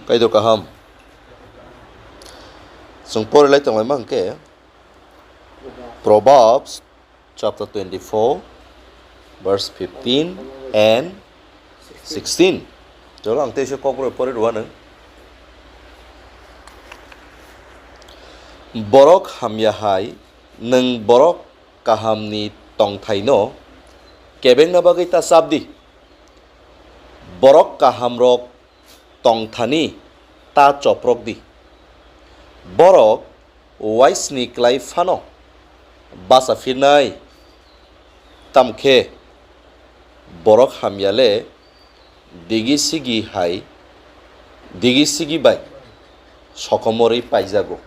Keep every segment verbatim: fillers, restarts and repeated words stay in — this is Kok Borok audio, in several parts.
Kaitor kaham. Chwng pori lai tonglaima hwnkhe Proverbs chapter twenty-four, verse fifteen and sixteen. Chwng ang teisa kokborok pori rwano. Borok hamya hai, nwng borok kahamni tongthaino kebengna bagwi ta chapdi. Borok kahamrok tongthani ta choprokdi. Borok uaisni klai phano bacha phirnai. Tamkhe borok hamya le digi sigi hai, digi sigi bai sokomorwi paijago.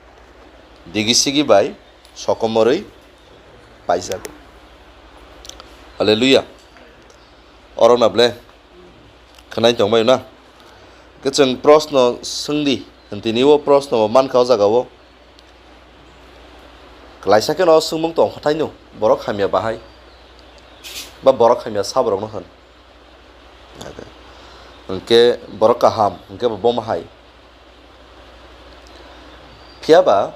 Digi sigi bai sokomorwi paijago. Hallelujah. Oro na ble khwnai tongbai na. Khe chwng proshno swngdi, tini o proshno bo mankha o jaga o. Klaisa kheno swngmung tong khatai no, borok hamya bahai ba borok hamya saborokno hwn. Hwnkhe borok kaham hwnkhe bo bomo hai. Phiya ba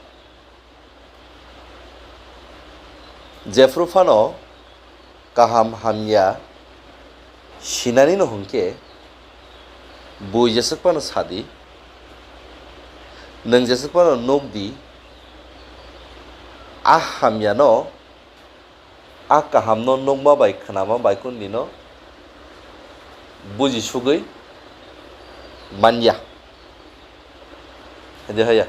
jephru phano kaham hamya sinani no hwnkhe bui jeswk phano sadi, nwng jeswk phano nukdi, a hamyano, a kahamno nukma bai khnama bai kundino buji sugwi manya. Hede haya.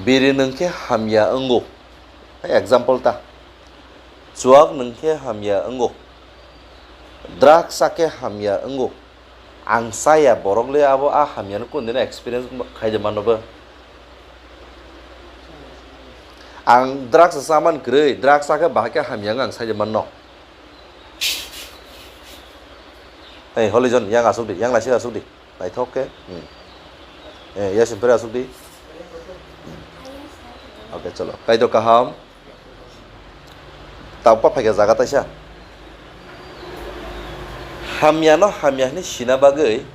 Biri nwng khe hamya wngo. Example ta. Chuak nwng khe hamya wngo. Drugs sa khe hamya wngo. Ang chaya borok le abo a hamya no kundino experience khai de mano bo. Ang drugs sa man kwrwi, drugs sa khe bahai khe hamya wng ang sai de manno. Hey, Holijon, yang asuk di, yang laisik asuk di. Naithok khe. Hmm. Eh, ya simpre asuk di. Hmm. Oke, cholo. Kaitor kaham. Tabuk pa phaikha jaga taisa. Hamya no hamya hwnwi sina bagwi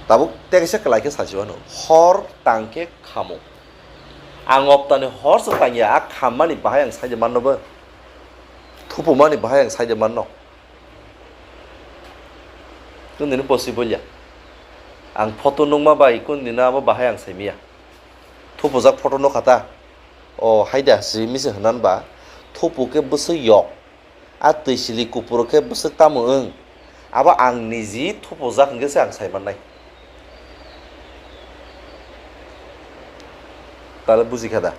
tabuk tekisa kwlai khe sasi wano. Hor tang khe khamung. Ang optani hor se tangya, a khammani bahai ang saide manno bo. Thupumani bahai ang saide manno. Kundini possible ya. Ang photo nukma bai kundini abo bahai ang saimiya. Thupujak photo nukha ta. O haida si misi hwnan ba. Thupu khe bwswk yok. A twi sili kupuro khe bwswk tamo wng? Abo ang niji thupujak hwnkhe se ang sai mannai. Tale buji kha da?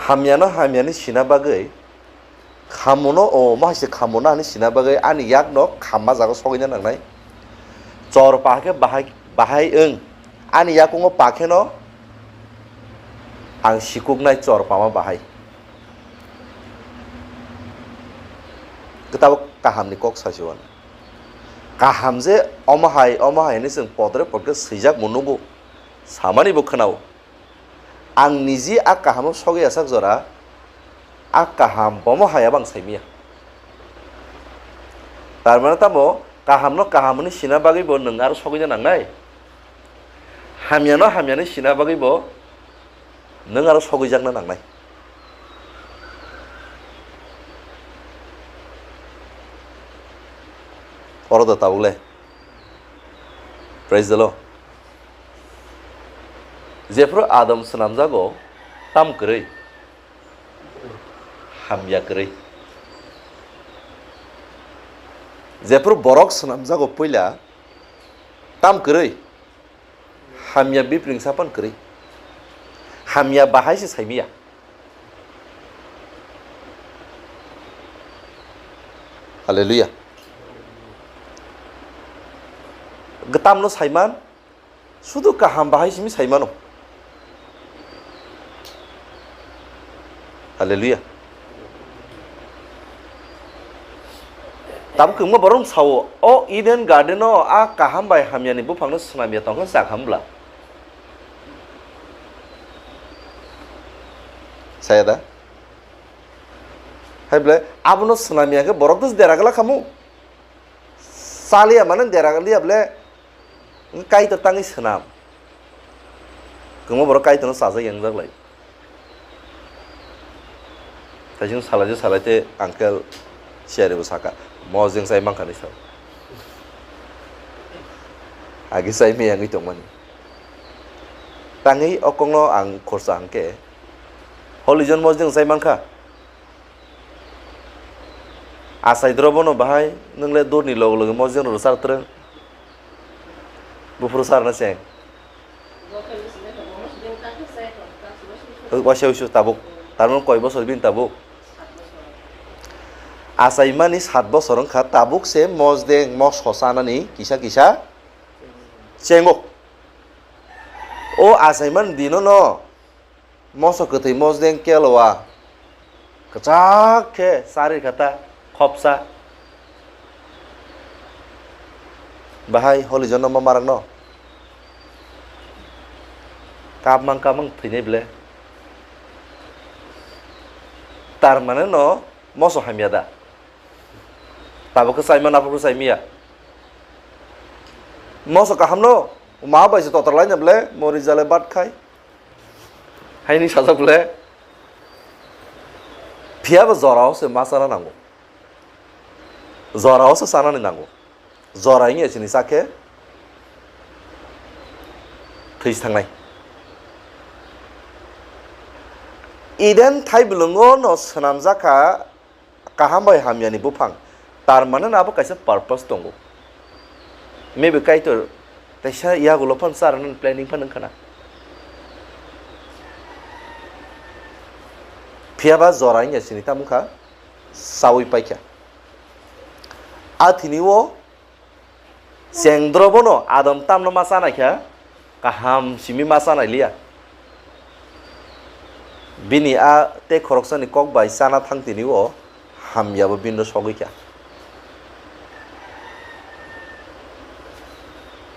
Hamyano hamyani sina bagwi, khamuno o ma hai se khamuno ani sina bagwi ani yakno khamma jaga sogwina nangnai. Chor pa khe bahai, bahai wng. Ani yakungo pa kheno ang sikuknai chor pama bahai. Kwtabo kahamni kok sasiwano. Kaham je omo hai, omo hai hinwi chwng podre podre swijak bo nugo. Samani bo khwnao. Ang niji a kahamo sogwi asak jora, a kaham bomo hai abo ang saimiya. Tar mane tamo kahamno kaham hwnwi sina bagwi bo nwng aro sogwina nangnai. Hamyano hamyani sina bagwi bo nwng aro sogwijakna nangnai. Oro da tabuk le. Praise the Lord. Jephru Adam swnamjago tam kwrwi, hamya kwrwi. Jephru borok swnamjago puila tam kwrwi, hamya bipring sapan kwrwi. Hamya bahai se saimiya. Hallelujah. Gwtamno saiman, sudu kaham bahai simi saimano. Hallelujah. Tabuk kwbangma borok sao, o Eden Garden o a kaham bai hamyani buphangno swnamya tongkha chak hambla. Saya da? Hai bole, abono swnam ya khe borok dos dera gla khamu. Chaliya mane dera galiya bole, Kaitor tangwi swnam. Kwma borok Kaitorno chajak yangjak lai. Tei chwng salai je salai te uncle siyari bo saka, "Mosdeng chai mankha," hinwi sao. Agi chai me yangwi tongmani. Tangwi o kokno ang khorsa hwnkhe, "Holijon mosdeng chai mankha?" Achai drobono bahai, nwng le durni loge loge mosdeng rw sar twrwng. Buphuru sarna cheng. Waisa uisu tabuk. Tarmani koi bosor bini tabuk? Achaimani sat bosor wngkha, tabuk se mosdeng moso chanani kisa kisa chengo. O achaimani dino no moso kwthwi mosdeng keloa kwchak khe chari kha ta khopsa. Bahai holijono ma marakno kap mang kap mang thwinai ble. Tar mane no moso hamya da? Tabuk khe chaima, naphuru khe chaimiya. Moso kahamno ma bai se totor laina ble, mori jale bat khai. Haini sajak ble. Phiya bo jorao se ma chana nango. Jorao se chanani nango. Jora wngya chini chakhe thwi thangnai. Eden thaibwlwngo no swnamjak kha kaham bai hamyani buphang. Tar mane no abo kaisa purpose tongo. Maybe Kaitor teisa yagulo phano charwna planning phano wngkha na. Phiya ba jora wngya chini tamo wngkha, chaui paikha. A thini o chengdrobono Adam tamno ma chanai kha, kaham simi ma chanai liya. Bini a tei khoroksani kok bai chana thang tini o hamya bo bini sogwi kha.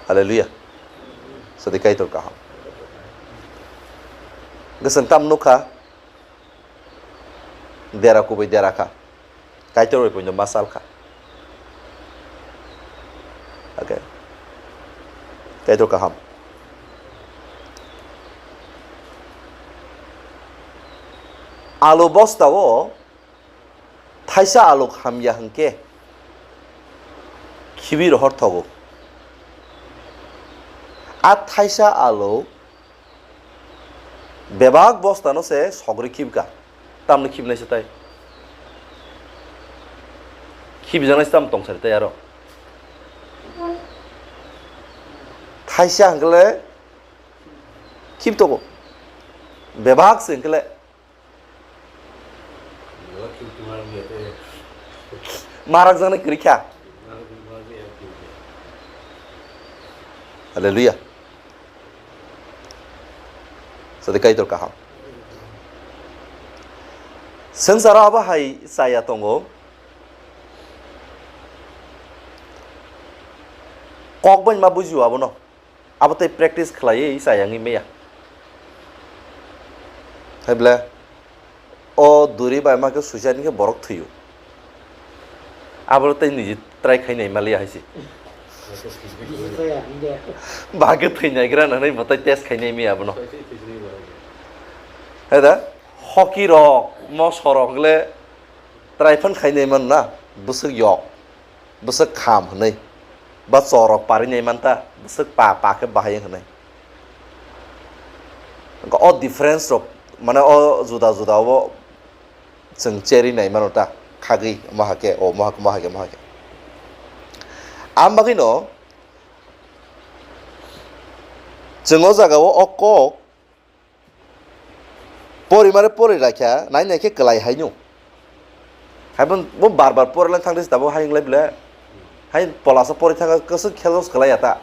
Hallelujah. Sadi Kaitor kaham. Gosong tam nukha, dera kubui dera kha. Kaitor bai puino ma sal kha. Okay. Kaitor kaham. Alu bosta o thaisa alu hamya hwnkhe khibi rohor thogo. A thaisa alu bebak bostano se sogri khibka. Tamni khibnai se tai. Khibjaknai se tam tong sari tai aro. Thaisa hwnkhe le khib tongo. Bebak se hwnkhe le marak jaknai kwrwi kha. Hallelujah. Sadi Kaitor kaham. Swngcharo abo hai chaya tongo. Kok bai ma bujio abono. Abo tei practice khlaiwi chayangwi maya. Hai ble, o duri bai ma khe suicide ni khe borok thwio. Abo tei niji try khai nai maliya hai se. Ba khe thwi nai gra nanai bo tei test khai nai maya abono. Hai da, hockey rok, moso rok le try phan khai nai man na, bwswk yok. Bwswk kham hwnwi, ba chorok pari nai manta, bwswk pa, pa khe bahai hwnwi. Wngkha o difference rok, mane o juda juda o chwng cherwi nai mano ta, khagwi, omo hakhe, omo hakhe, omo hakhe, omo hakhe. Am bagwino chwng o jaga o, o kok, Pori mare pori rakha, nai nai khe kwlai haino. Hai bo, bo bar bar pori lang thang de sita bo hai wng lai ble. Hai pola sa pori thang kwswk khel kwlai ya ta.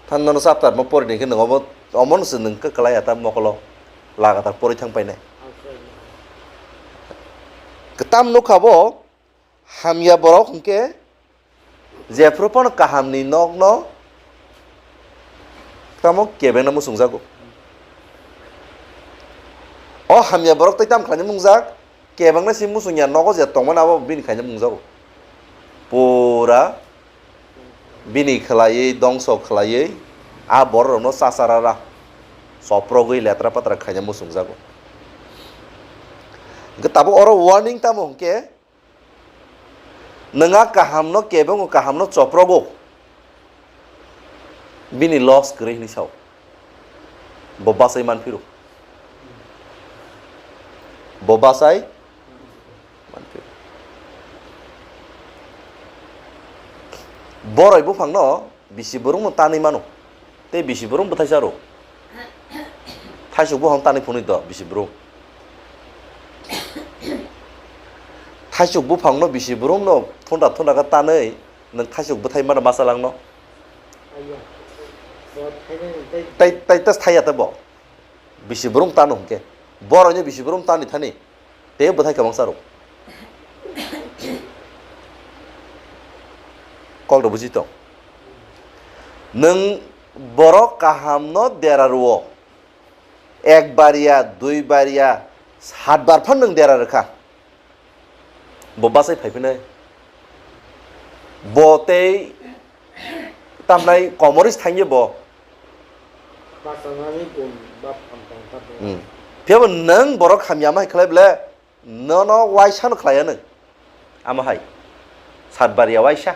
Than nono chapter mo pori ni khe nang obo, omo no se nang kwlai ya ta mokolo. Lagatar pori thang painai. Kwtam nukha bo, hamya borok hwnkhe Jephru phano kahamni nokno tamo kebengno muchungjago. O hamya borok tei tamo khlainai mungjak? kebengna si muchung ya nogo je tongmani abo bini khaina mungjago. Pura bini khlaiwi, dongso khlaiwi, a bororokno chacharara, choprogwi letra patra khaina muchungjago. Hwnkhe tabuk oro warning tamo hwnkhe, nwng a kahamno, kebengno kahamno choprogo, bini loss kwrwi hwnwi sao. Bo bachai manphiro. Bo bachai manphiro. Boroi buphangno bisi borokno tanwi mano. Tei bisi borok bwthaisa rw. Thaisuk buphang tanwi phunwi do bisi borok. Thaisuk buphangno bisi borokno thunda thunda khe tanwi nwng thaisuk bwthai mano bachalangno. Tei, tei ta thaiya ta bo. Bisi borok tano hwnkhe. Borokni bisi borok tani thani. Tei bwthai kwbangsa rw. Kok rw buji tong. Nwng borok kahamno dera rwo. Ek bar ya, dui bar ya, sat bar phan nwng dera rwkha. Bo bachai phai phinai. Bo tei tamnai komoris thangye bo. Bachanani gun ba phan tong ta bo. Hmm. Phiyabo nwng borok hamya ma hai khlai ble, nono waisa no khlai ya nwng. Amo hai. Satbaria waisa.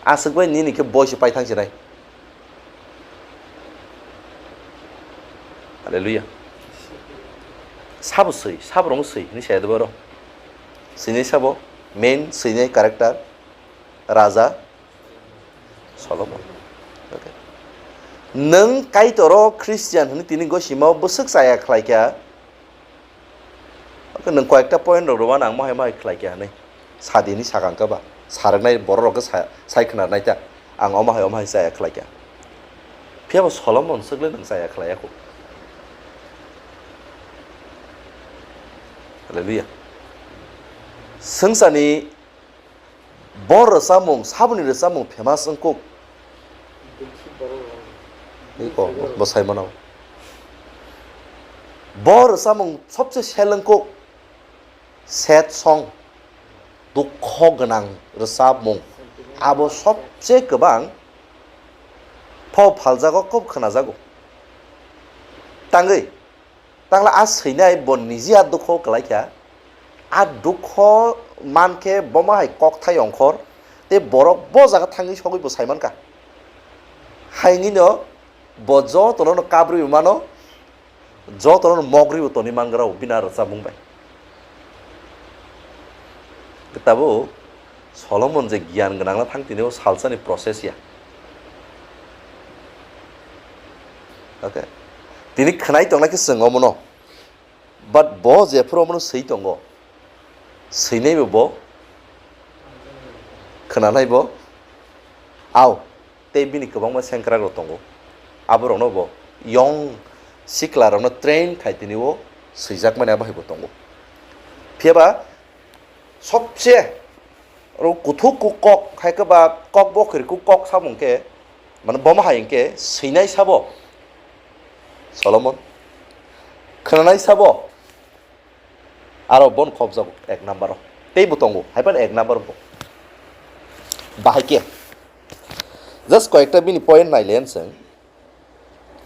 Aswk bai nini khe boisu pai thang sinai. Hallelujah. Sabo swi, sabo rong swi, ni saya debaro. Sini sabo, main sini character, Raja Solomon. Okay. Nwng Kaitoro Christian hwnwi tini gosima bwswk chaya khlai kha, Oke, nwng koyekta point rok rwmano ang mohai mohai khlai kha hwnwi. Sadini sakang khe ba, sarwknai borok rok khe sa-, sai khna nai ta. Ang omo hai omo hai chaya khlai kha. Phiya bo Solomon swk le nwng chaya khlai ya kho. Hallelujah. Swngchani Bo rwchapmung, saboni rwchapmung famous wngkuk. Iko, bo sai mano. Bo rwchapmung sobse sel wngkuk. Sad song, dukho gwnang rwchapmung. Abo sobse kwbang pho phaljago, kok khwnajago. Tangwi, Tangla a swinai bo niji a dukho kwlai kha. A dukho man khe bo ma hai kokthai ongkhor. Tei borok bo jaga thangwi sogwi bo sai man kha. Hai wngwi no bo jotono no kabrwi mano, jotono no mogri bo toni man gra o bini a rwchapmung bai. Tabuk Solomon je giyan gwnang na thang tini o salsa ni process ya. Okay. Tini khwnai tongnai khe chwng omono. But bo jephuru omono swi tongo. Swinai bo bo. Khwnanai bo. Au. Tei bini kwbangma sengkrak rok tongo. Aborokno bo young sikla rokno train khai tini o swijakmani abo hai bo tongo. Phiya ba sobse oro kuthuk kuk kok, hai khe ba kok bo khiri kuk kok samung khe, mane bomo hai hwnkhe swinai sabo Solomon, khwnanai sabo aro bon khobjago ek number o. Tei bo tongo, hai phano ek number bo. Bahai khe just koyekta bini point nai le chwng.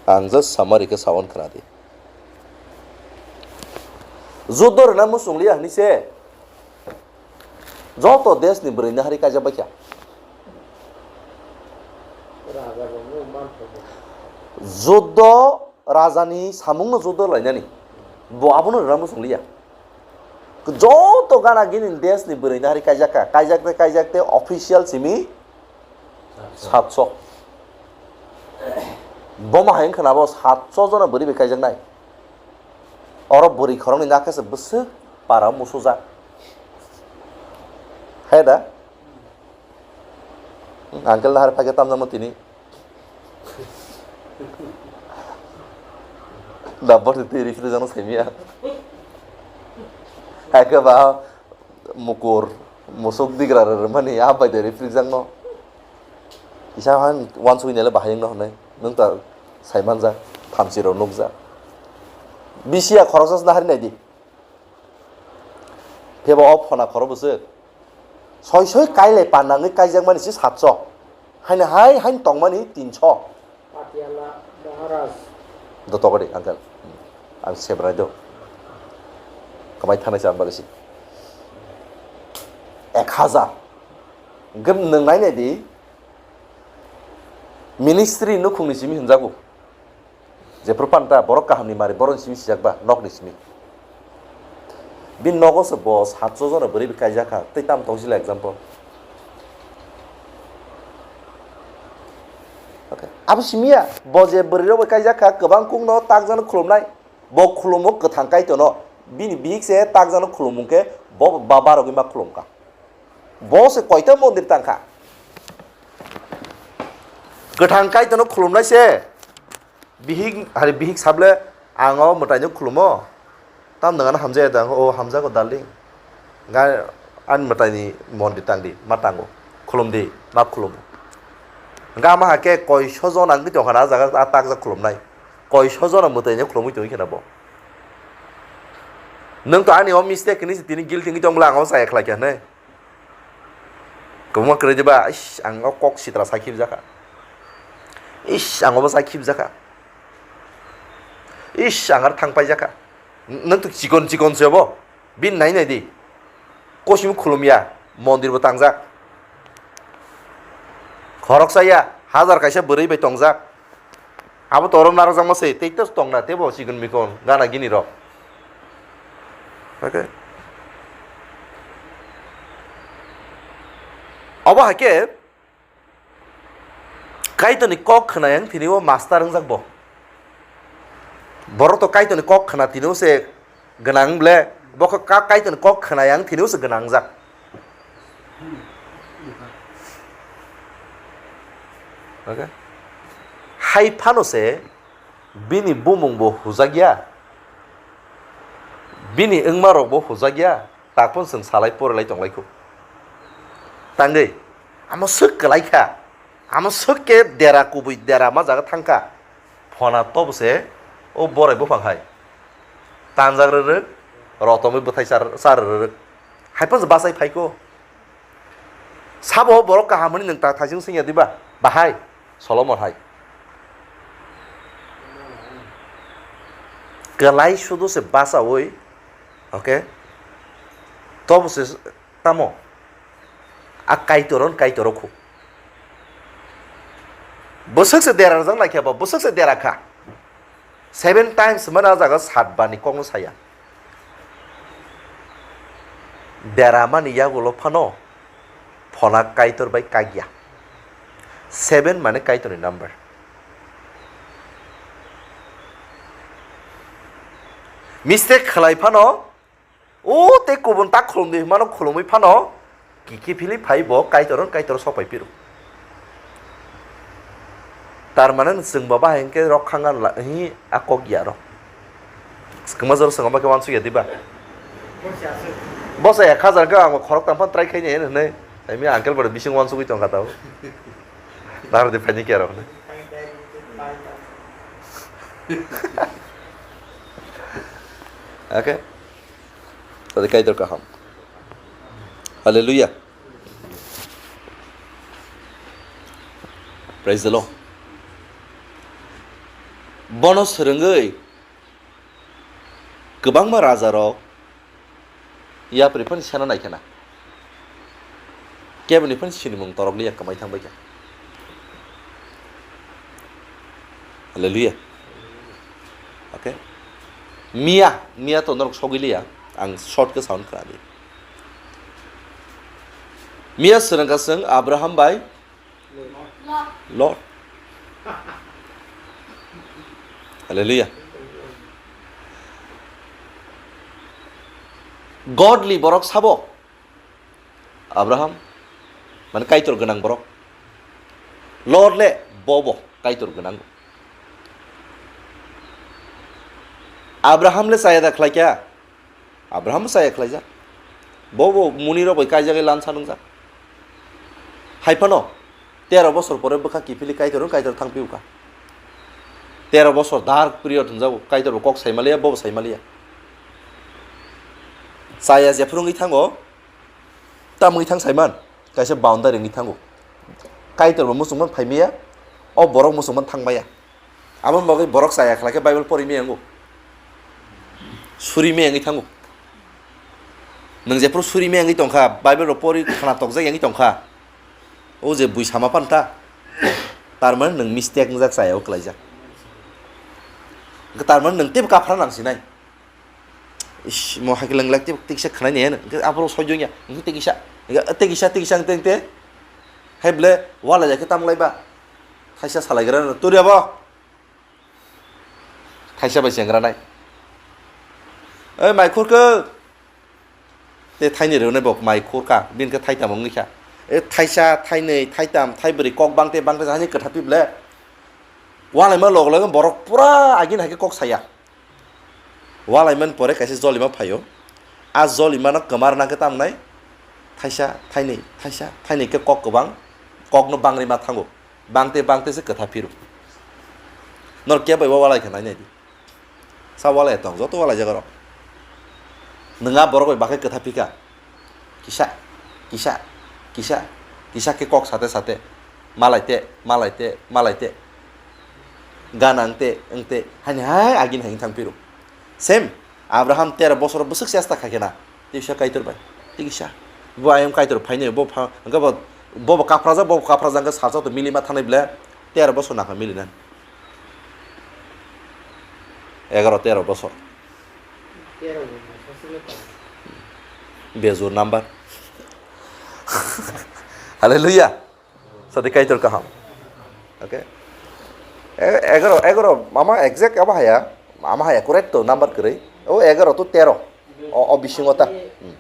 Ang just summary khe sawan khna di. Juddo rwna muchung liya hwnwi se joto desh ni bwrwi nahari kaijak bai kha. Juddo raja ni samung no juddo lainani. Bo abono rwna muchung liya. Joto gana gini desh ni bwrwi nahari kaijak kha. Kaijak te, kaijak te official simi satso. Bomo hai wngkha na bo satso jona bwrwi bai kaijaknai. Oro bwrwi khoroknwi nakhe se bwswk para musujak. Hai da? Uncle nahar phaikhe tamjakno tini. Da bwrwi twi rifrwi jakno saimya. Hai khe ba mukur, musuk digra rwrwmani a bai de rifrikjakno. Kisa han uansugui naile bahai wngno hwnwi. Nwng ta saimanjak, thamchi rok nukjak. Bisi ya khoroksa se nahari naidi. Phebo o phona khoro bwswk. Soi soi kailai panangwi kaijakmani se satso. Haino hai haino tongmani tinso. Patiala Maharaj. Do tokori, uncle. Ang sebrai do. Kamai thanai sa ang bagwi si. Ek hazar. Hwnkhe nwng nainai di. Ministry nukhungni simi hwnjago. Jephru panta borok kahamni mari borokni simi sijak ba, nokni simi. Bini nogo se bo satso jona bwrwi bai kaijak kha, tei tamo tong sila example. Okay. Abo simi ya, bo je bwrwi rok bai kaijak kha, kwbang kung no takjano khulumnai, bo khulumo kwthang Kaitorno, bini bihik se takjano khulumung khe bo ba barogwi ma khulum kha. Bo se koita mondir tang kha. Kwthang Kaitorno khulumnai se. Bihik, hari bihik sable, ang o mwtaino khulumo. Tam nangano hamjaya da, o hamjago darling. Ga, ani mwtaini mondir tangdi, ma tango. Khulumdi, ma khulumo. Ga ma hake koiso jon ang tongkha na jaga a takjak khulumnai. Koiso jon mwtaino khulumwi tongwi khena bo. Nwng to ani o mistake ni tini guilty wngwi tong bwla ang o chaya khlai kha hinwi. Kwbangma kwrwi diba, ish, ang o kok sitra sai khibjakha. Ish, ang obo sai khibjakha. Ish, ang ar thang paijakha. N-, nwng to chikon chikon se obo. Bini nai nai di. Kosim khulumya, mondir bo tangjak. Khoroksa ya, hazar kaisa bwrwi bai tongjak. Abo to oro narwkjakma se, tei to tongna, teibo chikon mikon, gana gini rok. Okay. Obo hai khe Kaitorni kok khwnayang tini o master wngjak bo. Borok to Kaitorni kok khwna tini o se gwnang ble, bo khe ka-, Kaitorni kok khwnayang tini o se gwnangjak. Okay? Hai phano se bini bumung bo hujak ya, bini wngma rok bo hujak ya, takphano chwng salai porilai tonglai kho. Tangwi, amo swk kwlai kha, amo swk khe dera kubui dera ma jaga thang kha. Phona tobo se o borai buphang hai tanjak rwrwk, rotomwi bwthai char-, char rwrwk. Hai phano bachai phai kho. Sabo borok kaham hwnwi nwng ta thaising singya diba? Bahai, Solomon hai. Kwlai sudu se bachaui, okay? Tobo se tamo? A Kaitor on Kaitor o khu. Bwswk se dera rwjak naikhe bo, bwswk se dera kha. Seven times hwnmani a jaga sat bar ni kokno saya. Deramani yagulo phano phona Kaitor bai kagya. Seven mane Kaitorni number. Mistake khlai phano, o tei kubun ta khulumdi hwnmano khulumwi phano, kiki philwi phai bo Kaitor, Kaitor sopai phiro. Tar mane chwng bo bahai hwnkhe rok khangan la, hi a kok ya rok. Kwma jora chwng omo khe uansuk ya diba? Bo sa ek hazar khe ang bo khorok tang phano try khai nai hwnwi. Tei mi uncle bo bising uansugwi tong kha tao. Daro de phaini khe rok hwnwi. Okay. Tadi Kaitor kaham. Hallelujah. Praise the Lord. Bono swrwngwi kwbangma rajarok yapri phano sena nai khena. Keboni phano sinimung torok liya kwmai thang bai kha. Hallelujah. Okay. Miya, miya to norok sogwi liya. Ang short khe sound khna di. Miya swrwng kha chwng Abraham bai Lot. Hallelujah. Godly borok sabo? Abraham, mane Kaitor gwnang borok. Lot le bobo Kaitor gwnang. Abraham le chaya da khlai kha? Abraham chaya khlaijak. Bo bo muni rok bai kaijagwi lansa nungjak. Hai phano tero bosor pore bwkha kiphilwi Kaitor, Kaitor thang piu kha. Tero bosor dark period hwnjago, Kaitor bo kok sai maliya, bo bo sai maliya. Chaya jephuru wngwi thango, tamo wngwi thang saiman, kaisa boundary wngwi thango. Kaitor bo muchungma phaimaya, o borok muchungma thangmaya. Aboni bagwi borok chaya khlai khe Bible pori maya wngo. Suri maya wngwi thango. Nwng jephuru suri maya wngwi tongkha, Bible rok pori khna tokjak wngwi tongkha. O je bui sama phan ta, tar mane nwng mistake wngjak, chaya o kwlaijak. Hwnkhe tar mane nwng teibo kaphra nang sinai. Ish, mo hai khe lenglak tei, tei kisa khnai ni, hwnkhe aphuru soi jongya, hwnkhe tei kisa, hwnkhe tei kisa, tei kisa, tei, tei. Hai ble, wala ya khe tam lai ba? Thaisa salai gra no, turi abo? Thaisa bai chengra nai. Oi, mai khur khe. Tei thaini rwnai bo mai khur kha, bini khe thaitam wngwi kha. E thaisa, thainwi, thaitam, thaibrwi, kok bang tei bang tei, hani kwtha pi ble. Walaima log log borok pura agini hai khe kok saya. Walaimani pore kaisa jolima phaio. A jolimano kwmar nang khe tamo nai? Thaisa, thainwi, thaisa, thainwi khe kok kwbang, kokno bangri ma thango. Bangtwi, bangtwi se kwtha phiro. Nor kebo bai walai khe nai nai di. Sa walai tong, joto walai jaga rok. Nwng a borok bai bakhe kwtha phika. Kisa, kisa, kisa, kisa khe kok sate sate, malai te, malai te, malai te, gana wng te, wng te, haini hai agini hai wng thang phiro. Same, Abraham tero bosor bwswk chesta khai khe na, tei kisa Kaitor bai, tei kisa. Bo ayang Kaitor phainai, bo pha-, hwnkhe bo, bo bo kaphrajak, bo bo kaphrajak, hwnkhe salsa to milima thanai ble, tero bosor nakha milinani. Egaro tero bosor. Bejur number. Hallelujah. Sadi Kaitor kaham. Okay. E-, egaro, egaro, mama exact abo haya, ama haya correct to number kwrwi. O egaro to tero. O, o bisingo ta. Hmm.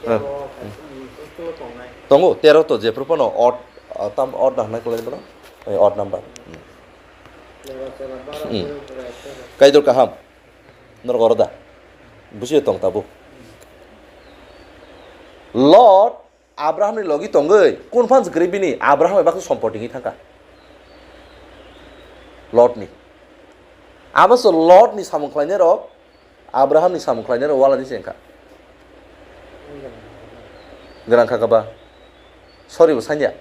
Hmm. Tongo, tero to jephru phano odd, ah, tam odd na hwnai kwlai bono. Oi, odd number. Hmm. Hmm. Kaitor kaham. Norok oro da. Busiyo tong tabuk. Lot Abrahamni logi tongwi, kun phan se kwrwi bini, Abraham bai baksa sompoti wngwi thangkha. Lotni. Abo se Lotni samung khlainai rok, Abrahamni samung khlainai rok walani se wngkha. Gwnang kha kaba. Sorry bo sanya.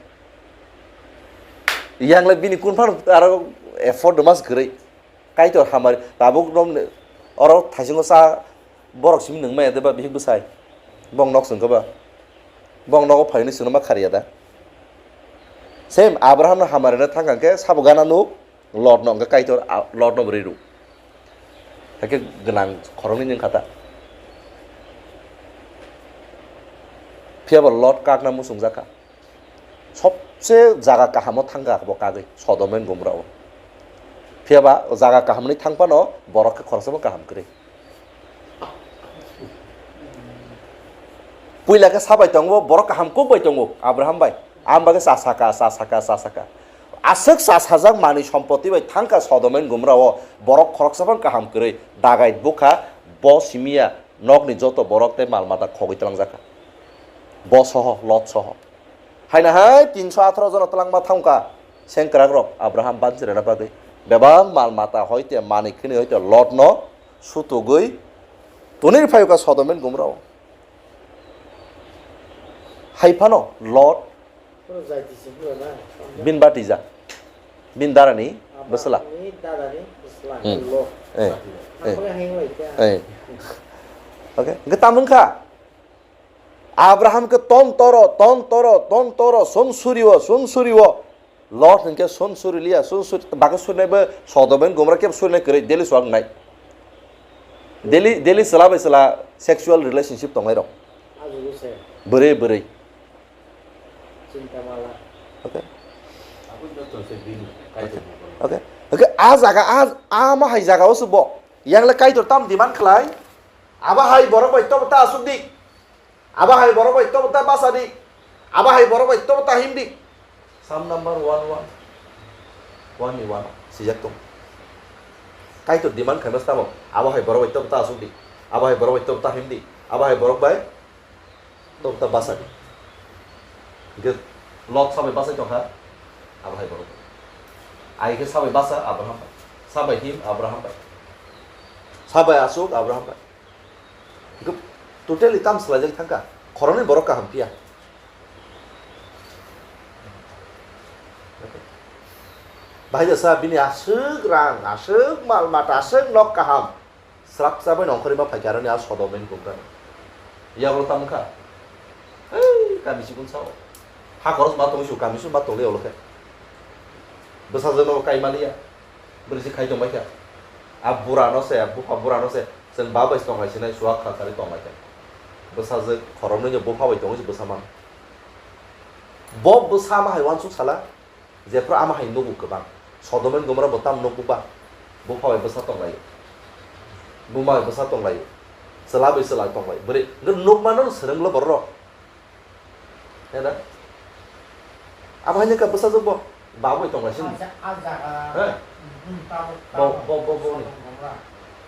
Yang le bini kun phan aro effort mas kwrwi. Kaitor hamari tabuk romni oro thaisingo sa borok simi nung maya de ba bihik bwsai. Bong nok sung khe ba. Bong nogo phai hwnwi sungno ma khariya da. Same Abraham no hamari no thang khe sabo gana nuk Lot no hwnkhe Kaitor a-, Lot no bwrwi rw. Hakhe gwnang khoroknwi nung kha ta. Phiya bo Lot kakna muchung jak kha. Sobse jaga kahamo thangkha bo kagwi, Sodom and Gomorrah o. Phiya ba jaga kahamni thang phano borok khe khoroksa bo kaham kwrwi. Puila khe sabai tongo, borok kaham kuk bai tongo, Abraham bai. Am bagwi cha saka, cha saka, cha saka. Aswk cha sajak manwi sompoti bai thangkha Sodom and Gomorrah o, borok khoroksa phano kaham kwrwi. Dagait bukha, bo simiya, nokni joto borok tei mal mata khogwi twlangjakha. Bo soho, Lot soho. Haina hai tinso atharo jona twlangma thangkha sengkwrak rok Abraham banchirana bagwi. Bebak mal mata hoite manwi khini hoite Lot no sutugwi tonwi phayokha Sodom and Gomorrah o. Hai phano Lot bin batija, bin darani bwsla. Hmm. Eh, eh. Okay. Hwnkhe tamo wngkha? Abraham khe ton toro, ton toro, ton toro, sun suriwo, sun suriwo. Lot hwnkhe sun suri liya, sun suri, bagwi surinai bo Sodom and Gomorrah khe surinai kwrwi, daily suak nai. Daily, daily chwla bai chwla sexual relationship tongnai rok. Bwrwi, bwrwi. Okay. Okay. Okay. Okay. A jaga, a, a ma hai jaga o se bo. Yang le Kaitor tam demand khlai. Abo hai borok bai tobo ta asuk di. Abo hai borok bai tobo ta basa di. Abo hai borok bai tobo ta him di. Psalm number one one. One ni one. Sijak tong. Kaitor demand khaima stamo. Abo hai borok bai tobo ta asuk di. Abo hai borok bai tobo ta him di. Abo hai borok bai tobo ta basa di. Hingke Lot sabai basa tongkha. Abo hai borok. Ai ke sabai basa Abraham bai. Sabai him Abraham bai. Sabai asuk Abraham bai. Totally tam swlaijak thangkha. Khoroknwi borok kaham phiya. Bahai jasa bini aswk rang, aswk mal mata, aswk nok kaham. Srapsa bai nongkhorwi ma phaikha aroni a Sodom and Gomorrah. Yago tamo kha. Hei, kami chikon sao. Ha koros ma tongwi su, kami su ma tongle olo khe. Bwsajwk no kai maliya. Bwrwi se khai tongbai kha. A bura no se, a bupha bura no se. Chwng ba bai tong lai sinai suak kha kari tong lai kha. Bwsajwk khoroknwi no bupha bai tongwi se bwsa man. Bo bwsa ma hai uansuk sala. Jephru ama hai nugo kwbang. Sodom and Gomorrah bo tam nugo ba. Bupha bai bwsa tong lai. Buma bai bwsa tong lai. Chwla bai chwla tong lai. Bwrwi hwnkhe nukmano swrwnglo borok. Heda? Abo haino kha bwsajwk bo. Ba bai tong lai sini. Ah, ja-, ah, jaga. He? Hmm, tabuk, Bo, tabuk. Bo, bo, bo ni. Sodom Gomorrah.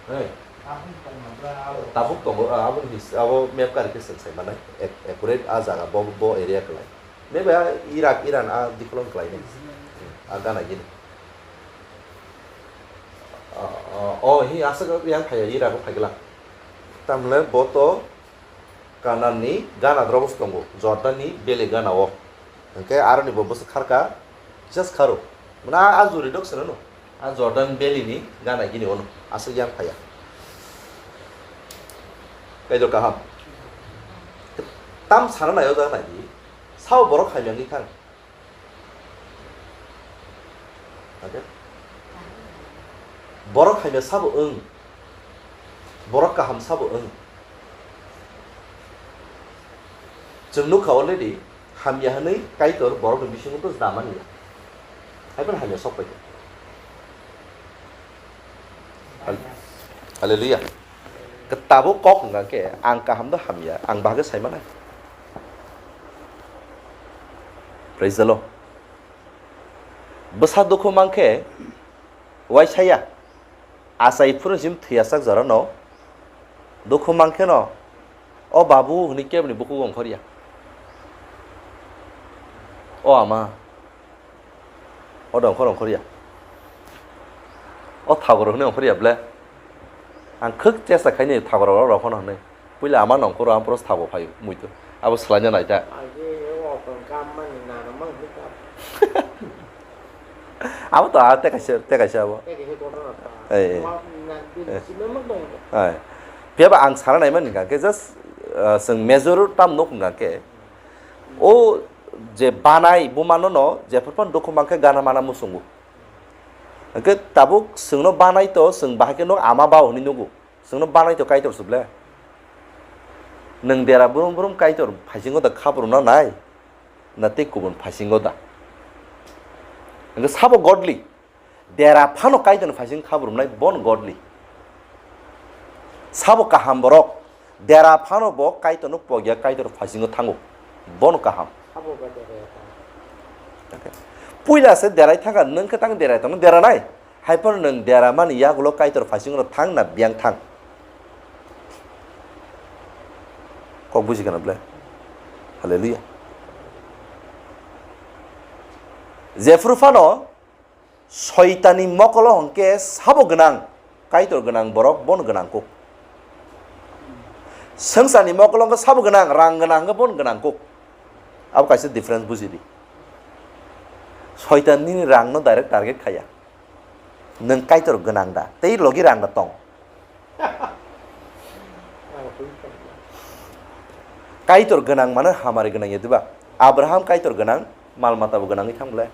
He. Tabuk tong nang bra, abo. Tabuk tongo, ah, abo ni his-, abo map kari khe swng sai manai. Ac-, accurate ah jaga bo, bo area kwlai. Maybe ah Iraq, Iran ah dikolong kwlai ni. Ah gana gini. Ah, ah, oh, hi aswk yang phai Iraq o phai gla. Tamle bo to Kananni gana drobo se tongo, Jordanni bele gana-o. Hwnkhe aroni bo bwswk kharkha, just kharo. Mane a, a juri dok seno no. A Jordan bele ni gana gini ono, aswk yang phaiya. Kaitor kaham. Tam sana nai o jaga nai di. Sao borok hamya wngwi thang. Oke? Borok hamya sabo wng. Borok kaham sabo wng. Chwng nukha already, hamya hwnwi Kaitor borokni bisingo to da man ya. Haiphano hamya sok paikha. Hal-, Hallelujah. Tabuk kok hwnkha khe, ang kaham do hamya, ang bahai khe sai manai. Praise the Lord. Bwsa dukhu mankhe uaisaya, achai phuru sim thwiyasak jorano dukhu mankheno, o babu hwnwi keboni bukhuk ongkhorya. O ama, o dongkhor ongkhorya. O thagoro hwnwi ongkhorya ble. Ang khwk chesta khaini thagoro rok phano hwnwi. Puila ama nongkhoro ang poro sabo phaio, muitu. Abo swlaina naita. Abo to a tekaisa, tekaisa abo. Ei, ei. Ei. Phiyaba ang sana naimani hwnkha khe just, uh, chwng major term no hwnkha khe, o je banai bumano no jephru phano dukhu mankhe gana mana muchungo. Hwnkhe tabuk chwngno banai to, chwng bahai khe no ama bao hwnwi nugo. Chwngno banai to Kaitor se ble. Nwng dera brum brum Kaitor phaisingo da khabrumna nai, na tei kubun phaisingo da? Hwnkhe sabo godly. Dera phano Kaitorni phaisingo khabrumnai, bono godly. Sabo kaham borok. Dera phano bo Kaitorno pogya, Kaitor phaisingo thango. Bono kaham. Sabo ba dera ya thango. Okay. Puila se derai thangkha, nwng khe tang derai tongno deranai. Haiphano nwng deramani yagulo Kaitor phaisingo thang na biyang thang? Kok buji gana ble? Hallelujah. Jephru phano Soitanni mokolo hwnkhe sabo gwnang, Kaitor gwnang borok bono gwnang kuk. Swngcharni mokolo hwnkhe sabo gwnang, rang gwnang hwnkhe bono gwnang kuk. Abo kaisa difference buji di. Soitan nini rangno direct target khaiya. Nwng Kaitor gwnang da, tei logi rang da tong. Kaitor gwnang mano hamari gwnang ya diba? Abraham Kaitor gwnang, mal mata bo gwnangwi thang bwle.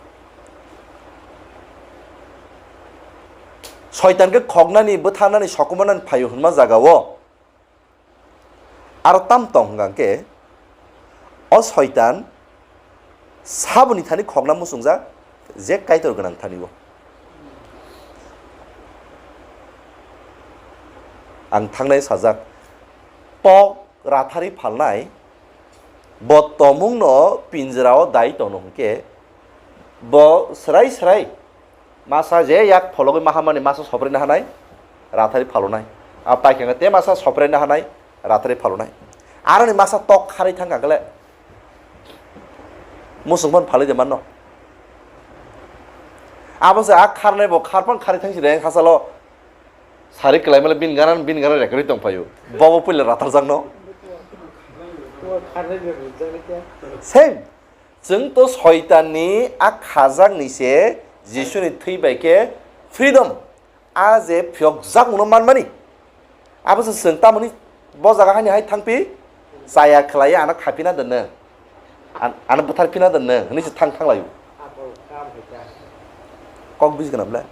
Soitan khe khoknani, bwtharnani, sokumanani phaio hwnma jaga o. Aro tam tong hwnkha khe, o Soitan saboni thani khokna muchungjak, je Kaitor gwnang thani o. Ang thangnai sajak, tok rathari phalnai, bo tomungno pinjra o dai tono hwnkhe, bo swrai swrai Masa je yak phologwi mahamani masa sopraina hanai, rathari phalonai. A paikha te masa sopraina hanai, rathari phalonai. Aroni masa tok kharwi thangkha kle. Musung phano phalwi de manno. Abo se a kharnai bo kharpan kharwi thangsi de hachalo. Sari kwlaimale bini gana, bini gana rekarwi tongphaio. Bobo puila ratarjakno. Same. Chwng to soitanni a khajakni se Jisuni thwi bai khe freedom. A je phiyokjakmano manmani. Abo se chwng tamoni bo jaga hani hai thangphi, chaya khlaiya ano khapina dwnnw. An-, ano bwtharphina dwnnw hwnwi se thang thanglaio. Kok buji gwnang bwle.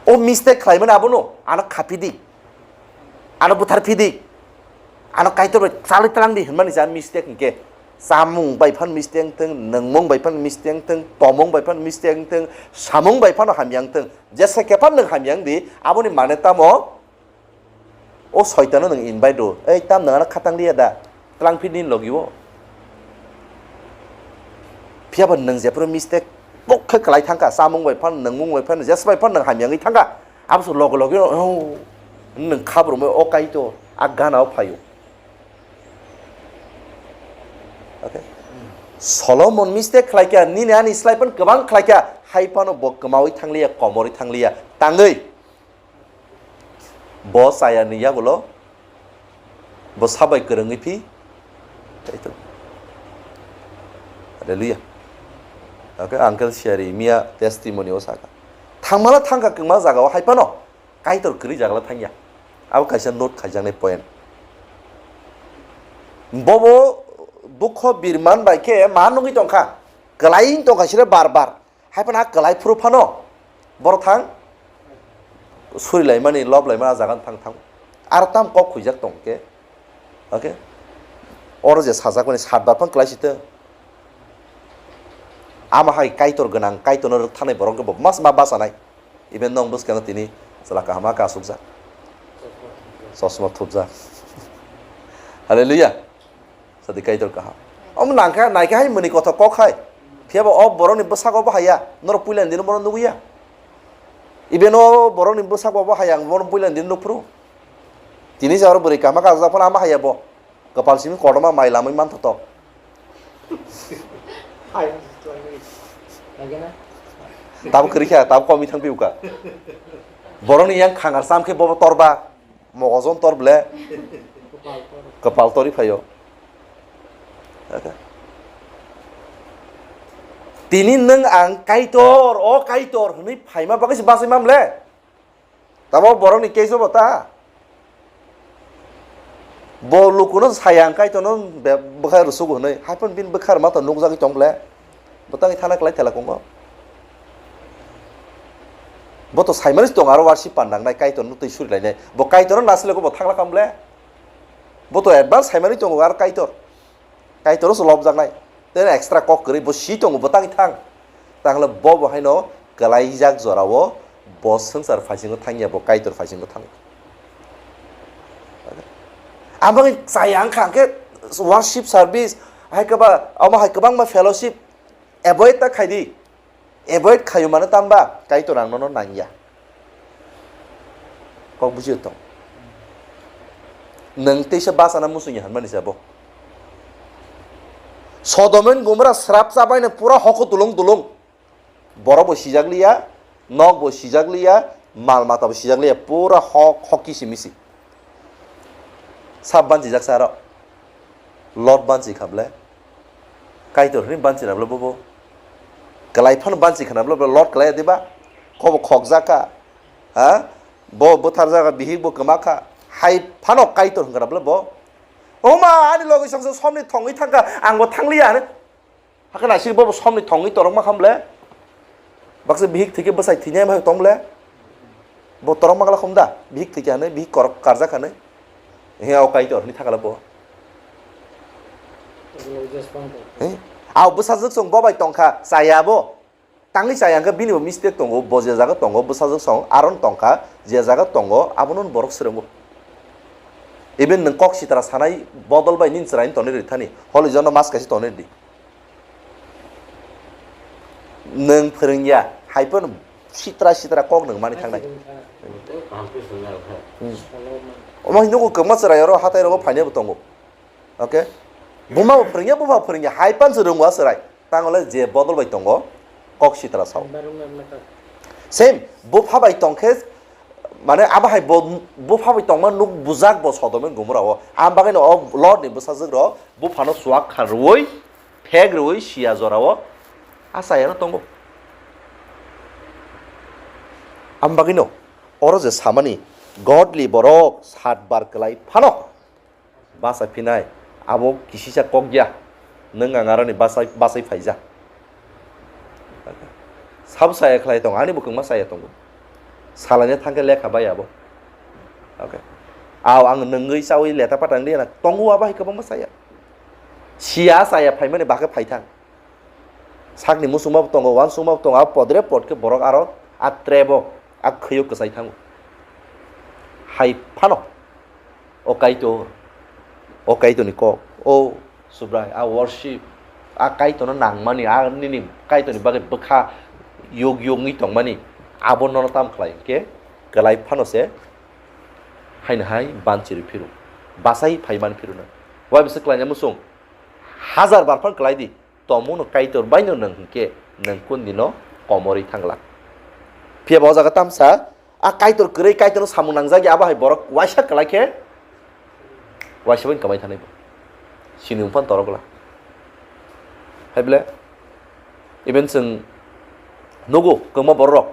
O mistake khlaimani abono ano khapidi. Ano bwtharphidi. Ano Kaitor bai chalwi twlangdi hwnmani se a mistake hinkhe. Chamung bai phan mistake wngthung, nwngmung bai phan mistake wngthung, tomung bai phan mistake wngthung, samung bai phano hamya wngthung. Jesa khe phan nwng hamya wngdi, aboni mane tamo? O soitano nwng invite rw, "Ei, tam nwng ano khatang liya da? Twlang phi nini logi o." Phiya ba nwng jephuru mistake kok khe kwlai thangkha, chamung bai phano, nwngmung bai phano, jesa bai phano nwng hamya wngwi thangkha. Abo se loge loge, "Oh, nwng khabrumwi o Kaitor a gana o phaio." Okay? Solomon mistake khlai kha, nini ani slai phano kwbang khlai kha, hai phano bo kwmawi thangliya, komorwi thangliya, tangwi. Bo chayani yagulo, bo sabai kwrwngwi phi. Kaitor. Hallelujah. Okay, Uncle Sherry, miya testimony o saka. Thangmala thangkha kwma jagao hai phano. Kaitor kwrwi jagala thangya. Abo kaisa note khaijaknai point. Bobo bukho birman bai khe ma nugwi tongkha. Kwlai tongkha sire bar bar. Hai phano a kwlai phuru phano borok thang surilaimani, loblaimani a jaga thang thang. Ar tam kok khuijak tong khe. Okay? Oro je sajakmani sat bar phano kwlai sitwng. Ama hai Kaitor gwnang, Kaitorno rwktharnai borok khe bo mas ma bachanai. Even nong bwskango tini chwla kaham a kasukjak. Chosma thupjak. Hallelujah. Sadi Kaitor kaham. Omo nangkha, naikha hai mwnwi kothok kok hai. Phiya bo o borokni bwsako bo haya. Norok puila ni dino bono nugwi ya. Even o borokni bwsako bo haya, ang bono puila ni dino nukphuru. Tini se oro bwrwi kaham a kasukjak phano ama haya bo. Kwpal simi kotorma mai lamwi manthoto. Tabo kwrwi kha, tabo komwi thang phiyokha. Borokni yang khangar cham khe bobo torba, mogojon tor ble. Kwpal tori phaio. Tini nwng ang Kaitor, o Kaitor hwnwi phaima bagwi se bachai mam le. Tamo borokni case o bo ta. Bo lukuno saya ang Kaitorno be-, bwkha rwsugo hwnwi. Hai phano bini bwkha rwma to nukjagwi tong ble. Bo tangwi thana kwlai thela kungo. Bo to saimani tong aro worship pan nangnai, Kaitorno twi surilainai. Bo Kaitorno nasilego bo thangla kam ble. Bo to advance saimani tongo aro Kaitor. Kaitor se lobjaknai. Tei extra kok kwrwi bo si tongo, bo tangwi thang. Tangla bo bo haino kwlaijak jorao bo swngchar phaisingo thangya, bo Kaitor phaisingo thang. Amoni chaya wngkha hwnkhe worship service, hai kwba, omo hai kwbangma fellowship avoid ta khaidi. Avoid khaio mano tamba Kaitor ang nono nangya. Kok bujio tong. Nwng teisa bachana muchungya hwnmani se abo. Sodom and Gomorrah srap chabaino pura hoko tulung tulung. Borok bo sijak liya, nok bo sijak liya, mal mata bo sijak liya, pura hok, hoki si misi. Sab banchijak sa aro. Lot banchi kha ble. Kaitor hwnwi banchi na ble bobo. Kwlai phano banchi khana ble bo Lot kwlai diba. Kobo khokjak kha. Ha? Bo bwtharjak kha, bihik bo kwma kha. Hai phano Kaitor hwnkha na ble bo. O ma, ani logi songsa somni thongwi thangkha, ang bo thangliya hwnwi. Hakhe naisik bobo somni thongwi torokma kha ble. Baksa bihik thwikhe bwsai thwinai bai tong ble. Bo torokma gala khum da? Bihik thwikhe hwnwi, bihik korok karjak hwnwi. He o Kaitor hwnwi thangla bo. He? Ao bwsajwk chwng bo bai tongkha, chaya bo. Tangwi chaya hwnkhe bini bo mistake tongo, bo je jaga tongo, bwsajwk chwng aron tongkha, je jaga tongo, abono borok swrwngo. Even nwng kok sitra sanai bodol bai nini chwraino tonwi rwthani, holi jono mas kaisa tonwi rwdi. Nwng phwrwngya, hai phano sitra sitra kok nwng mani thangnai. Kaham khe swngna rwkha. Hmm. Omo hinwi nugo kwbangma chwrai oro hatai rogo phainai bo tongo. Okay? Buma bo phwrwngya, bupha bo phwrwngya, hai phano se rwngwa chwrai. Tangole je bodol bai tongo, kok sitra sao. Same, bupha bai tongkhe Mane abo hai bo, bupha bai tongma nuk bujak bo Sodom and Gomorrah o. Am bagwi no o Lot ni bwsajwk rok buphano chuak kha rwui, thek rwui sia jora o a chaya no tongo. Am bagwi no oro je samani godly borok sat bar kwlai phano basa phinai, abo kisisa kok ya, nwng ang aroni basa, basai phaija. Sabo chaya khlai tongo, ani bo kwngma chaya tongo. Salaina thangkhe lekha bai abo. Okay. Aw ang nwngwi chawi leta patang di na tongo abo hai kwbangma chaya. Sia chaya phaimani bakhe phaithang. Sakni musungma bo tongo, uansukma bo tongo, abo podre pod khe borok aro a trap o, a khwio kwchai thango. Hai phano o Kaitor, o Kaitorni kok, o Subrai, a worship, a Kaitorno nangmani, a nini Kaitorni bagwi bwkha yug yug wngwi tongmani, abo nono tam khlai hwnkhe kwlai phano se haino hai banchirwi phiro, bachai phai man phiro nang. Wai bwswk kwlaina musung? Hajar bar phano kwlai di, tongmungno Kaitor baino nwng hinkhe nwng kundino komorwi thangla. Phiya ba o jaga tamsa a Kaitor kwrwi Kaitorno samung nangjak ya, abo hai borok waisa kwlai khe waisa bai kwmai thanai bo. Sini wngphano torok la. Hai bole even chwng nugo kwbangma borok rok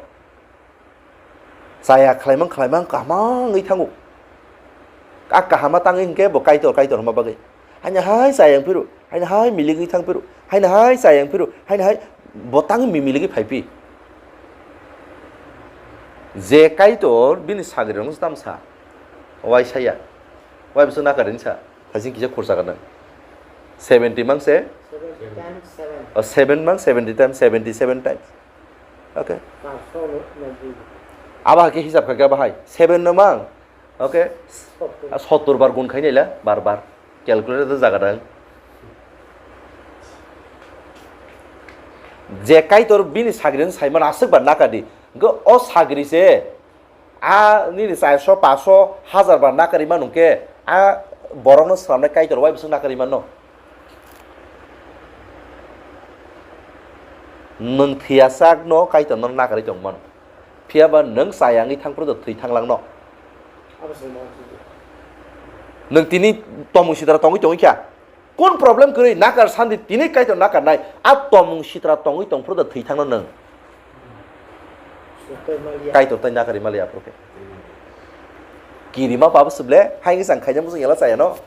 chaya khlaimang khlaimang kaham wngwi thango. A kahama tangwi hinkhe bo Kaitor Kaitor hwnma bagwi. Haino hai chaya wng phiro, haino hai milik wngwi thang phiro, haino hai chaya wng phiro, haino hai bo tangwi mi-, milik wngwi phai phi. Je Kaitor bini sagrirokno tamsa, wai saya, wai bwswk nakarini sa, thaising kisa khursa gwnang. Seventy mang se? Seventy times seven. O, seven mang seventy times, seventy seven times. Okay. Abo hai khe hisab kha khe bahai seven no mang. Okay. Sottor. A sottor bar gun khai naila bar bar. Calculator jaga dang. Je Kaitor bini sagri no sai mano aswk bar nakadi. Go o sagri se a nini charso, paso, hajar bar nakari mano khe a borok no swnamnai Kaitor wai bwswk nakari mano. Nwng thwiya sak no Kaitor no nakari tong mano. Phiya ba nwng chaya wngwi thang phuru do thwi thang lang no. Nwng tini tomung sitra tongwi tongwi kha. Kun problem kwrwi nakar sandi tini Kaitor nakarnai. A tomung sitra tongwi tong phuru do thwi thang no nwng. Kaitor tai nakari mali aphuru khe. Kirima pabo suble hai wngwi chang khaina muchung yala chaya no.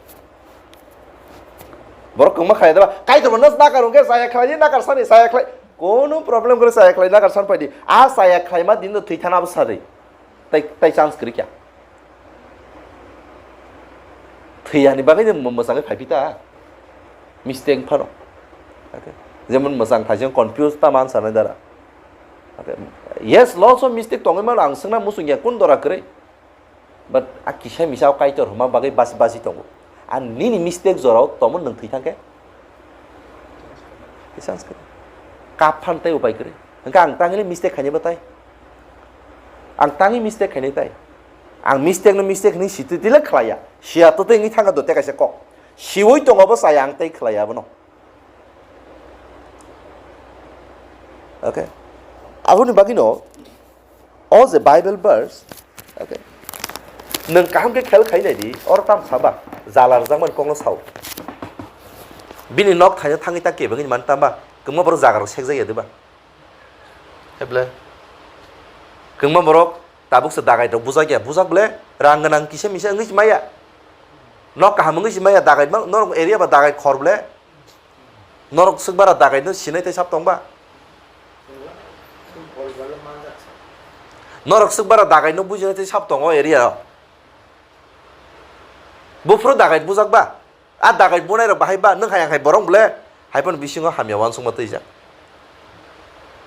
Borok kwbangma khlai daba, Kaitor bo nos nakar hwnkhe chaya khlai di, nakar sani chaya khlai. Kono problem kwrwi chaya khlai, nakar san phai di. A chaya khlaima din no thwi thana bo sari. Tai, tai chance kwrwi kya. Thwi yani bagwi no mwsangwi phai phi ta. Mistake phano. Okay. Jemon mwsang thaising confuse ta man sanai dara. Okay. Yes, lots of mistake tongwi mano ang swngna muchung ya kun dora kwrwi. But a kisa misa o Kaitor hwnma bagwi basi basi tongo. A nini mistake jorao tomo nwng thwi thangkhe? Kisa ang sakhe. Kap phan tei upai kwrwi. Hwnkhe ang tangwi mistake khainai bo tai. Ang tangwi mistake khainai tai. Ang mistake no mistake hwnwi sitwi twi le khlaiya. Siya to tei wngwi thangkha do tei kaisa kok. Siwi tongo bo chaya ang tei khlaiya abono. Okay. Aboni bagwino o je Bible verse, okay. Nwng kaham khe khel khai nai di, oro tam saba, jala rwjakmani kokno sao. Bini nok thaino thangwi ta kebengwi man tamba, kwbangma borok jaga rok sekjak ya diba? Heble. Kwbangma borok tabuk se dagai rok bujak ya, bujak ble rang gwnang kisa misa wngwi se maya. Nok kaham wngwi se maya dagai ma, norok area ba dagai khor ble. Norok swk bara dagai no sinai tei sap tong ba? Norok swk bara dagai no bujinai tei sap tongo area o. Buphuru dagai bujak ba? A dagai bunai rok bahai ba? Nwng hai ang hai borok bole? Hai phano bisingo hamya uansukma twijak.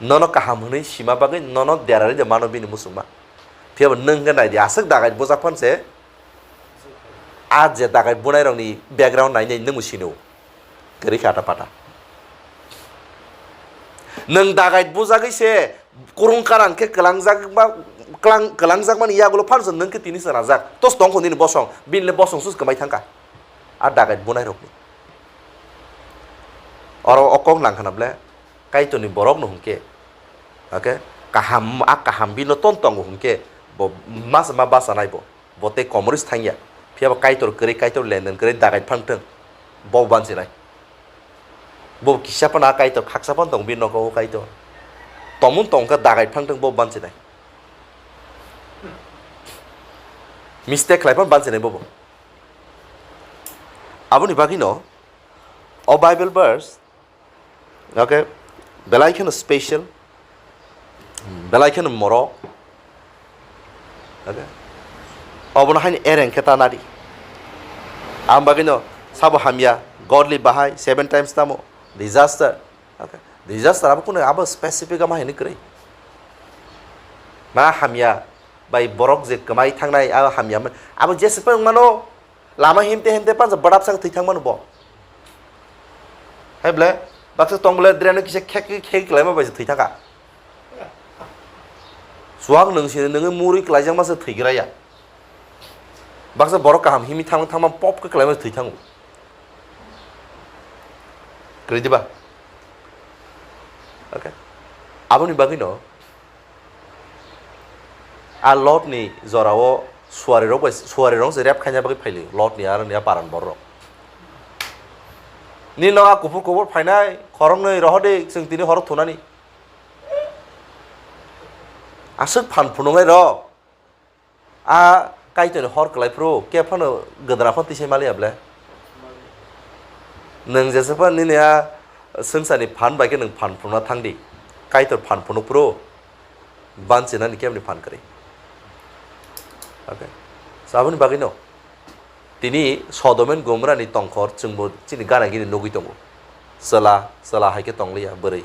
Nono kaham hwnwi sima bagwi nono derarwi de mano bini muchungma. Phiya bo nwng hwnkhe nai di, aswk dagai bujak phano se. A je dagai bunai rokni background nai nai nwng bo sino. Kwrwi khe ata pata. Nwng dagai bujagwi se kurung karang khe kwlangjak ba, kwlang-, kwlangjakmani yagulo phansa nwng khe tini chwrajak. Tos tong kho nini bosong, bini le bosong sus kwmai thangkha. A dagai bunai rokni. Oro o kok nang khna ble Kaitorni borok no hwnkhe. Okay? Kaham, a kaham bino ton tongo hwnkhe. Bo masa ma basa nai bo. Bo tei komorwi thangya. Phiya bo Kaitor kwrwi, Kaitor lenden kwrwi dagai phang thung. Bo bansi nai. Bo kisa phano a Kaitor khaksa phano tong bini nogo o Kaitor. Tomun tong kha dagai phang thung bo bansi nai. Mistake khlai phano bansi nai bobo. Aboni bagwi no o Bible verse, okay, belai kheno special, belai kheno morok, okay, obono haino ereng khe ta nadi. Ang bagwi no sabo hamya, godly bahai, seven times tamo, disaster, okay, disaster abo kunu abo specific ama haino kwrwi. Ma hamya bai borok je kwmai thangnai abo hamya, abo jese phano wngmano. Lama himte himte pansa bwdap sak thwi thangmano bo. Hai ble, baksa tong ble dreno kisa khek khek khelaima bai se thwi thangkha. Suak nwng sini nwngwi murwi kwlaijakma se thwi graya. Baksa borok kaham himwi thang thangma pop khe kwlaima se thwi thango. Kwrwi diba? Okay. Aboni bagwino A Lotni jorao suarirok bai, suarirok se rep khaina bagwi phailio, Lotni aro ni a paran borok. Nini nok a kuphur kubur phainai, khoroknwi rohordi, chwng tini horo thunani. Aswk phan phunuknai rok, a Kaitorni hor kwlai phuru, khe phano gwdra phano tisai maliya ble. Nwng jesa phano nini a swngcharni phan bai khe nwng phan phunukna thangdi. Kaitor phan phunuk phuru, banchinani kebni phan kwrwi. Okay. So, aboni bagwino tini Sodom and Gomorrah ni tongkhor chwngbo chini gana gini nugwi tongo. Chwla, chwla hai khe tongliya bwrwi.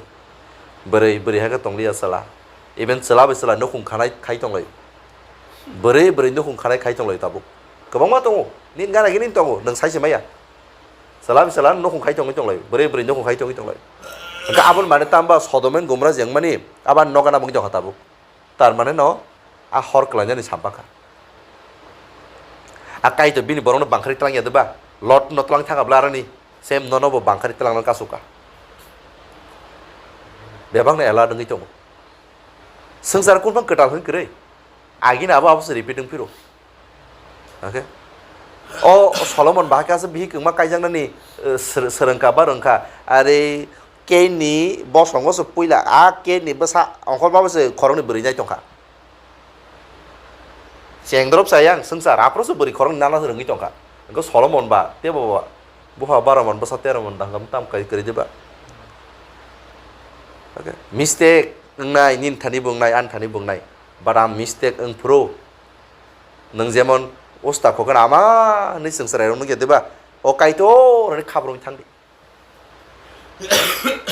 Bwrwi, bwrwi hai khe tongliya chwla. Even chwla bai chwla nukhung khanai khai tonglaio. Bwrwi, bwrwi nukhung khanai khai tonglaio tabuk. Kwbangma tongo. Nini gana gini tongo, nwng sai se maya. Chwla bai chwla nukhung khai tongwi tonglaio. Bwrwi, bwrwi nukhung khai tongwi tonglaio. Hwnkhe aboni mane tamba Sodom and Gomorrah jengmani abo nokha nabung tongkha tabuk. Tar mane no a hor kwlainani sampakha. A Kaitor bini borokno bangkhari twlangya de ba? Lot no twlang thangkha bla aroni? Same nono bo bangkhari twlangna kasukha. Bebakno alert wngwi tongo. Swngchar kunphang kwtal hwn kwrwi. Agini abo abo se repeat wng phiro. Okay? O Solomon bahai khe aswk bihik wngma kaijaknani, eh, sir-, swrwngkha ba rwngkha. Are Kenni bosongo se puila, a Kenni bwsa ongkhorma bo se khoroknwi bwrwi nai tongkha. Chengdrop chayang swngchar, aphuru se bwrwi khoroknwi nana se rwngwi tongkha. Wngkha Solomon ba, tebo ba, bupha baro mon bwsa tero mon dangam tam kai kwrwi diba. Okay. Mistake wngnai, nini thani bo wngnai, ani thani bo wngnai. But ang mistake wng phuru, nwng jemon usta khokhen ama hinwi swngcharairok nukya diba? O Kaitor hinwi khabrumwi thangdi.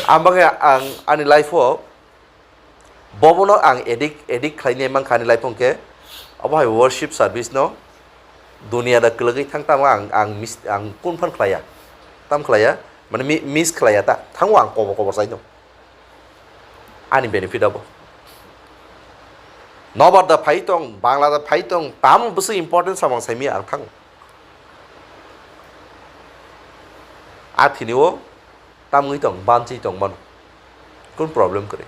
Ang bagwi ang ani life-o bobono ang addict, addict khlainai mankha ani life-o hwnkhe, obo hai worship service-no dunia da kwlwgwi thang tamo ang, ang mis-, ang kun phan khlaiya, tam khlaiya, mane mi-, miss khlaiya ta, thango ang kobor kobor saino. Ani benefit abo. Nobar da phai tong, Bangla da phai tong, tamo bwswk important samung saimaya ang thango. A thini o tamwi tong, banchi tong mano. Kun problem kwrwi.